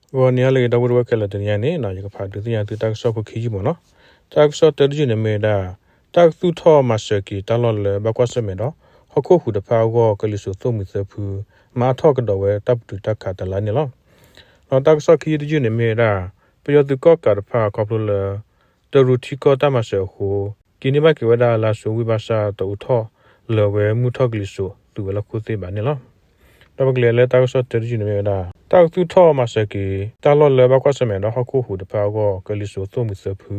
ဂီၤနံၤဟါလၢအဂ့ၤ ဒီပုၢ်ဝဲၢ်ခဲလၢာ်, တနံၤအံၤန့ၣ် ယကဖးဒုးသ့ၣ်ညါသုတၢ်ကစီၣ်ဖိခံယုၢ်မ့ၢ်နီၤ. တၢ်ကစီၣ်တၢတယုၢ်န့ၣ်မ့ၢ်ဝဲဒၣ် တၢ်ကသူၣ်ထီၣ်မၤစၢၤက့ၤတၢ်လီၢ်လၢဘၣ်ကွၢ်ဆၢၣ်မဲာ်ဒီး ဟီၣ်ခိၣ်ဟူးတဖၣ်အဂီၢ် ကလံၤစိးသိၣ်မှံၤသၢဖု မၤအါထီၣ်ကဒီးဝဲတၢ်ပတုာ်တၢ်ခးတလါန့ၣ်လီၤ. ဒီးတၢ်ကစီၣ်ခံယုၢ်တယုၢ်န့ၣ်မ့ၢ်ဝဲဒၣ် ပယီၤသုးကီၣ်ကးတဖၣ်ခီဖျိလၢ တရူးထံကီၢ်တၢ်မၤစၢၤအဃိ က့ၤန့ၢ်ဘၣ်က့ၤဝဲဒၣ်လါစိၤဝ့ၢ်ဘၣ်ဆၣ် တအိးထီၣ်လၢၤဝဲမုၢ်ထီၣ်ကလံၤစိးသုးဝဲၤလီၢ်ခိၣ်သ့ၣ်ဘၣ်န့ၣ်လီၤ. ဒီးပကလဲၤလၢတၢ်ကစီၣ်တၢတယုၢ်န့ၣ်မ့ၢ်ဝဲဒၣ် တၢ်ကသူၣ်ထီၣ်မၤစၢၤက့ၤ တၢ်လီၢ်လၢဘၣ်ကွၢ်ဆၢၣ်မဲာ်ဒီးဟီၣ်ခိၣ်ဟူးတဖၣ်အဂီၢ် ကလံၤစိးသိၣ်မှံၤသၢဖု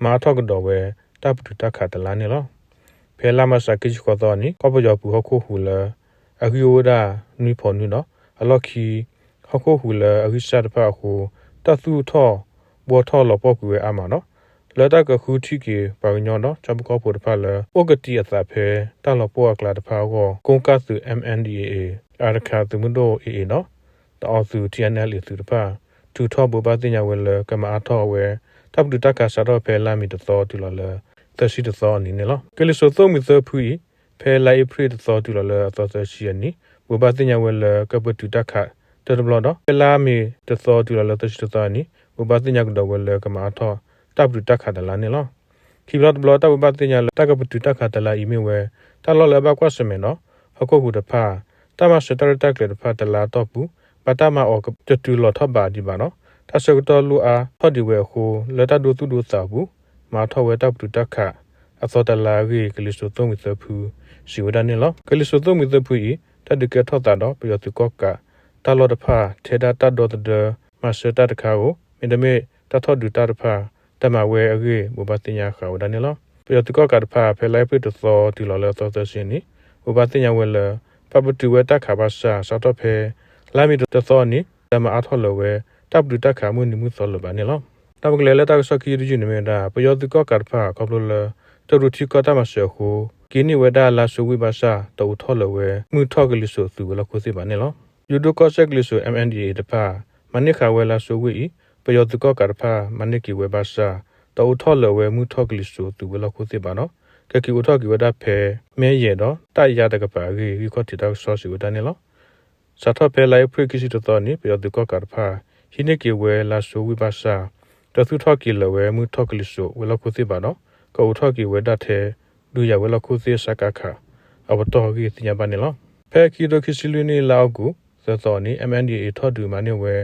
မၤအါထီၣ်ကဒီးဝဲ တၢ်ပတုာ်တၢ်ခးတလါန့ၣ်လီၤ. ဖဲလါမၤရှးခံဆံဃိးသီအနံၤ ကီၢ်ပယီၤပူၤဟီၣ်ခိၣ်ဟူးလၢ အဂံၢ်အိၣ်ဝဲဒၣ်နွံဖီနွံဒီး အလီၢ်ခံ ဟီၣ်ခိၣ်ဟူးလၢအဂံၢ်စၢ်တဖၣ်အဃိ တၢ်သူၣ်ထီၣ်ဘှီထီၣ်လီၤပှီၢ်ကွံာ်ဝဲအါမးဒီး လၢတၢ်ကဃုထံၣ်က့ၤပှၤကညီဒီး ဆၣ်ဖိကီၢ်ဖိတဖၣ်လၢ အိၣ်ကတံၤအသးဖဲတၢ်လီၤပှီၢ်အကျါတဖၣ်အဂီၢ် ကိးကၢ်သုး M N D A A အါတခါသုးမုၢ်ဒိၣ် A A ဒီး တအီသုး T N L A သုးတဖၣ် ထုးထီၣ်ဘိးဘၣ်သ့ၣ်ညါဝဲလၢ ကမၤအါထီၣ်ဝဲ တၢ်ပတုာ်တၢ်ခးစးထီၣ်ဖဲလါမ့ၤတသီတုၤလီၤလၢ သၢဆံတသီအနံၤန့ၣ်လီၤ. ကလံၤစိးသိၣ်မှံၤသၢဖုအံၤ ဖဲလါအ့ဖြ့ၣ်တသီတုၤလီၤလၢအသီသၢဆံအနံၤ ဘိးဘၣ်သ့ၣ်ညါဝဲလၢ ကပတုာ်တၢ်ခးတၢတဘျီဒီး ဖဲလါမ့ၤတသီတုၤလီၤလၢသၢဆံတသီအနံၤ ဘိးဘၣ်သ့ၣ်ညါကဒီးဝဲလၢ ကမၤအါထီၣ်တၢ်ပတုာ်တၢ်ခးတလါန့ၣ်လီၤ. ခံဘျီတဘျီ တၢ်ဘိးဘၣ်သ့ၣ်ညါလၢ တၢ်ကပတုာ်တၢ်ခးတလါအံၤမ့ၢ်ဝဲ တၢ်လီၢ်လၢအဘၣ်ကွၢ်ဆၢၣ်မဲာ်ဒီး ဟီၣ်ခိၣ်ဟူးတဖၣ် တၢ်မၤစၢၤတၢ်ရဲၣ်တၢ်ကျဲၤတဖၣ်တလါအတီၢ်ပူၤ ဘၣ်တၢ်မၤအီၤတတုၤလီၤထီၣ်ဘးဒံးဘၣ်ဒီး တၢ်ဆၢကတီၢ်လိၣ်အါထီၣ်ဒံးဝဲအဃိ လၢတၢ်ဒိသူၣ်ဒိသးအပူၤ မၤထီၣ်ဝဲတၢ်ပတုာ်တၢ်ခးအသီတလါအဂ့ၢ် ကလံၤစိးသိၣ်မှံၤသၢဖု စံးဝဲဒၣ်န့ၣ်လီၤ. ကလံၤစိးသိၣ်မှံၤသၢဖုအံၤ တၢ်ဒုးကဲထီၣ်သးဒီး ပယီၤသုးကီၣ်ကးတၢ်လီၢ်တဖၣ် ထဲဒၣ်တၢ်ဒီသဒၢမၤစၢၤတၢ်တခါဧိၤ မ့တမ့ၢ်တၢ်ထီၣ်ဒုးတၢ်တဖၣ် တၢ်မၤဝဲအဂ့ၢ် ဘိးဘၣ်သ့ၣ်ညါဃာ်ဝဲဒၣ်န့ၣ်လီၤ. ပယီၤသုးကီၣ်ကးတဖၣ် ဖဲလါအ့ဖြ့ၣ်တသီတုၤလီၤလၢအသီသၢဆံအနံၤ ဘိးဘၣ်သ့ၣ်ညါဝဲလၢ ပာ်ပတုာ်ဝဲတၢ်ခးဘၣ်ဆၣ် စးထီၣ်ဖဲ လါမ့ၤတသီအနံၤ တၢ်မၤအါထီၣ်လၢၤဝဲ တၢ်ပတုာ်တၢ်ခးမုၢ်နံၤမုၢ်သီလၢၤဘၣ်န့ၣ်လီၤ. ဒီးပကလဲၤလၢတၢ်ကစီၣ်ခံယုၢ်တယုၢ်န့ၣ်မ့ၢ်ဝဲဒၣ် ပယီၤသုးကီၣ်ကးတဖၣ်ခီဖျိလၢ တရူးထံကီၢ်တၢ်မၤစၢၤအဃိ က့ၤန့ၢ်ဝဲဒၣ်လါစိၤဝ့ၢ်ဘၣ်ဆၣ် တအိးထီၣ်လၢၤဝဲ မုၢ်ထီၣ်ကလံၤစိးသုးဝဲၤလီၢ်ခိၣ်သ့ၣ်ဘၣ်န့ၣ်လီၤ. ယိၤဒိၣ်ကီၢ်စဲၣ်ကလံၤစိး M N D A A တဖၣ် မၤန့ၢ်ဃာ်ဝဲလါစိၤဝ့ၢ်အံၤ ပယီၤသုးကီၣ်ကးတဖၣ် မၤန့ၢ်က့ၤဝဲဘၣ်ဆၣ် တအိးထီၣ်လၢၤဝဲမုၢ်ထီၣ်ကလံၤစိးသုးဝဲၤလီၢ်ခိၣ်သ့ၣ်ဘၣ်ဒီး ကက့ၤအိးထီၣ်က့ၤဝဲဒၣ်ဖဲ မဲၢ်ယဲၢ်ဒီး တၢ်ယါတကပၤအဂ့ၢ် ဂံၢ်ခီၣ်ထံးတၢ်ကစီၣ်စံးဝဲဒၣ်န့ၣ်လီၤ. စးထီၣ်ဖဲလါအ့ဖြ့ၣ်ခံဆံတသီန့ၣ် ပယီၤသုးကီၣ်ကးတဖၣ် ဟံးန့ၢ်က့ၤဝဲလါစိၤဝ့ၢ်ဘၣ်ဆၣ် တသူၣ်ထီၣ်က့ၤလၢၤဝဲမုၢ်ထီၣ်ကလံၤစိးဝဲၤလီၢ်ခိၣ်သ့ၣ်ဘၣ်ဒီး ကအိးထီၣ်က့ၤဝဲဒၣ်ထဲ ဒုးယၤဝဲၤလီၢ်ခိၣ်သ့ၣ် စကခ အပတီၢ်အဂ့ၢ်သ့ၣ်ညါဘၣ်န့ၣ်လီၤ. ဖဲခံကထိခံဆံလွံၢ်နံၣ် လါအီကူး သၢသီန့ၣ် M N D A A ထီၣ်ဒုးမၤန့ၢ်ဝဲ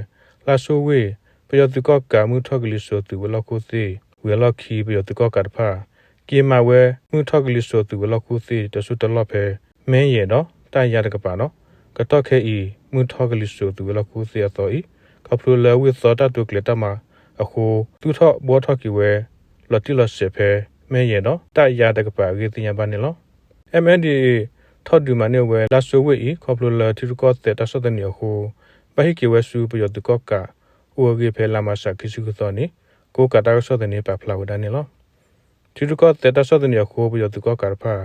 လါစိၤဝ့ၢ် ပယီၤသုးကီၣ်ကးမုၢ်ထီၣ်ကလံၤစိးသုးဝဲၤလီၢ်ခိၣ်သ့ၣ်ဝံၤအလီၢ်ခံ ပယီၤသုးကီၣ်ကးတဖၣ် က့ၤမၤဝဲမုၢ်ထီၣ်ကလံၤစိးသုးဝဲၤလီၢ်ခိၣ်သ့ၣ် တစိၢ်တလီၢ်ဖဲ မဲၢ်ယဲၢ်ဒီး တၢ်ယါတကပၤဒီး ကတီၢ်ခဲအံၤ မုၢ်ထီၣ်ကလံၤစိးသုးဝဲၤလီၢ်ခိၣ်သ့ၣ်အသီအံၤ ခီဖျိလၢဝ့ၢ်သီတၢ်တိာ်ကျဲၤတၢ်မၤအဃိ သူၣ်ထီၣ်ဘှီထီၣ်က့ၤဝဲ လီၤတံၢ်လီၤဆဲးဖဲ မဲၢ်ယဲၢ်ဒီး တၢ်ယါတကပၤအဂ့ၢ်သ့ၣ်ညါဘၣ်န့ၣ်လီၤ. M N D A A ထီၣ်ဒုးမၤန့ၢ်ဝဲ လါစိၤဝ့ၢ်အံၤ ခီဖျိလၢထံရူၢ်ကီၢ်သဲးတၢ်ဆီၣ်သနံးအဃိ ဘၣ်ဟ့ၣ်က့ၤဝဲဆူပယီၤသုးကီၣ်ကးအိၣ်အဂ့ၢ် ဖဲလါမၤရှးခံဆံဃုသီန့ၣ် ကိးကးတၢ်ကစီၣ်သန့ပာ်ဖျါဝဲဒၣ်န့ၣ်လီၤ. ထံရူၢ်ကီၢ်သဲးတၢ်ဆီၣ်သနံးအဃိ ပယီၤသုးကီၣ်ကးတဖၣ်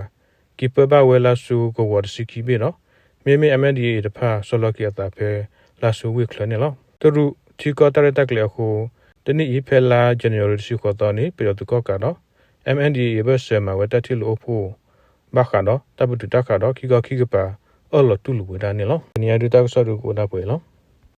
က့ၤပၢဘၣ်ဝဲလါစိၤကဝီၤတဆံခံဘ့ၣ်ဒီး မ့မ့ၢ် M N D A A တဖၣ် ဆီလီၤက့ၤအသးဖဲ လါစိၤဝ့ၢ်ချၢန့ၣ်လီၤ. တရူးထံကီၢ်တၢ်ရဲၣ်တၢ်ကျဲၤအဃိ တနံၣ်အံၤ ဖဲလါယနူၤအါရံၤတဆံဃိးသီန့ၣ် ပယီၤသုးကီၣ်ကးဒီး M N D A A ဘၢၣ်စၢၤမၤဝဲတၢ်ထံၣ်လိာ်အိၣ်ဖှိၣ် ဘၣ်ဃးဒီး တၢ်ပတုာ်တၢ်ခးဒီး ခံခီခံကပၤ အၢၣ်လီၤတူၢ်လိာ်ဝဲဒၣ်န့ၣ်လီၤ. တနံၤအံၤဒုးတၢ်ကစီၣ်ဒုးကအိၣ်ဒၣ်ပှဲၤအံၤလီၤ.